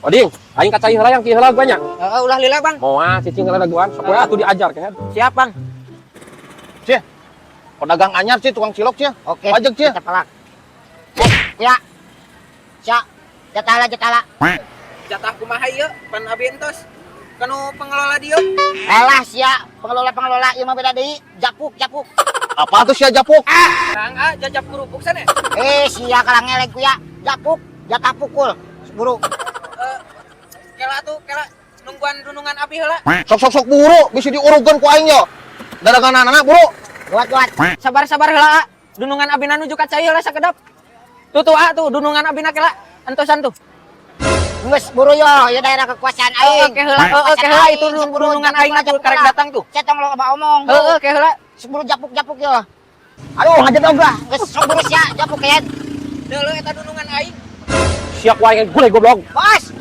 Oding, aing ka cai heula yang kieu heula banyak. Heeh, ulah lila, Bang. Moal cicing heula daguan, sok we atuh diajar kehed. Siap, Bang. Cie. Pedagang anyar cie, tukang cilok cie. Oke. Pajak cie. Kita pelak. Eh, ya. Sia. Jatala jatala. Jatah kumaha ieu? Pan abi entos. Kanu pengelola dieu. Alah sia, pengelola-pengelola ieu mah beda deui. Japuk, japuk. Apa tuh sia japuk? Kang ah jajap kerupuk sana. Eh, sia kalah ngeleng ku ya. Japuk, jatah pukul. Buru. Eh, kela tuh, kela nungguan dunungan abi heula. Sok sok sok buru, bisa diurugan ku aing yo. Dagangan anak buru. Buat buat. Sabar-sabar heula, ah. Dunungan abina nuju ka cai heula sakedap. Tuh tuh ah tuh dunungan abina kela entosan tuh. Geus buru yo, ya daerah kekuasaan aing. Oke heula, heeh oke heula itu dunungan aing tuh karek datang tuh. Saya tong lo omong. Heeh oke heula. Seburu japuk-japuk yo. Aduh, ngajedog lah. Geus sok buru sia, japuk kehed. Deuleu eta dunungan aing. Siap wae gule goblok. Bos.